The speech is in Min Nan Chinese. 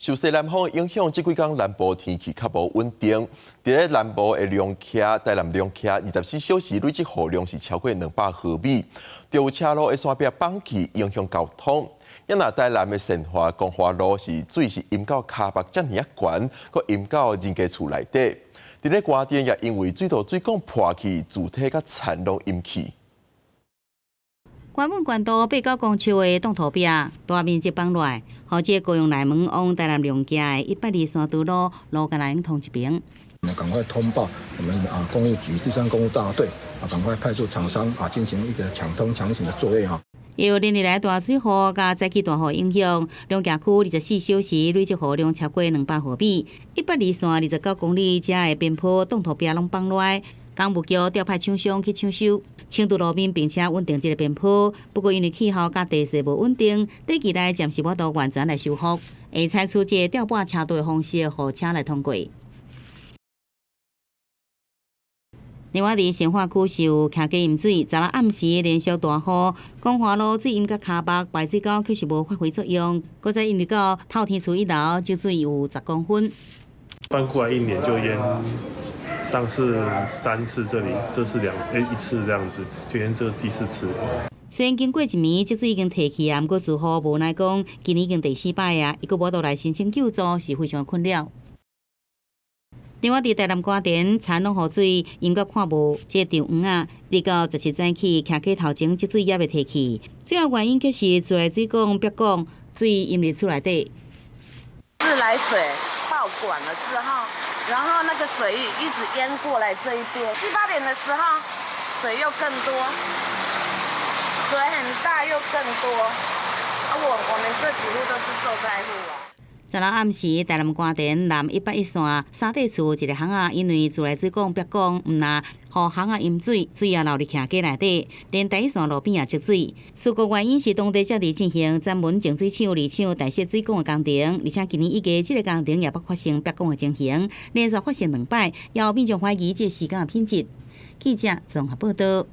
受西南風影響，這幾工南部天氣較無穩定。佇咧南部的龍徛，台南龍徛，24小時累積雨量是超過200毫米，就有車路的山壁崩去，影響交通。啊若台南的善化光華路是水是淹到跤目遮爾仔懸，閣淹到人家厝內底。佇咧歌田也因為水道水管破去，柱體佮田攏淹去。原本懸度八九公尺的擋土壁，大面積崩落，予這高雄內門往台南龍徛的102線道路路敢若用通一爿。趕快通報我們啊工務局第三工務大隊啊，趕快派出廠商啊進行一個搶通搶險的作業哈。由連日來大水雨佮早起大雨影響，龍徛區24小時累積雨量超過200毫米，102線29公里遮的邊坡擋土壁攏崩落，工務局調派廠商去搶修，清除路面並且穩定這個邊坡。不過因為氣候佮地勢無穩定，短期內暫時無法度完全來修復，會採取這個吊擺車道的方式，予車來通過。另外，佇善化區受徛家淹水，昨昏暗時連續大雨，光華路水淹到跤目，排水溝確實無發揮作用，閣再淹入到透天厝一樓，積水有10公分。翻過來一年就淹，上次三次，這裡這次兩一次這樣子，就淹這第四次。雖然經過一暝積水已經退去啊，毋過住戶無奈講，今年已經第四擺啊，伊閣無法度來申請救助，是非常困擾。另外，佇台南歌田田攏予水淹到看無這個長黃仔，直到17早起，徛街頭前積水猶未退去，主要原因卻是自來水管煏管，水淹入厝內底。自來水爆管了之後，然後那個水一直淹過來這一邊。七八點的時候，水又更多，水很大又更多。啊，我們這幾戶都是受災戶啊。昨昏暗時，台南歌田南101線三塊厝一個巷仔，因為自來水管煏管，毋但予巷仔淹水，水也流入徛家內底，連第一線路邊也積水。事故原因是當地正佇進行專門淨水廠二廠代設水管的工程，而且今年以來這個工程也捌發生煏管的情形，連續發生兩擺，也有民眾懷疑這施工的品質。記者綜合報道。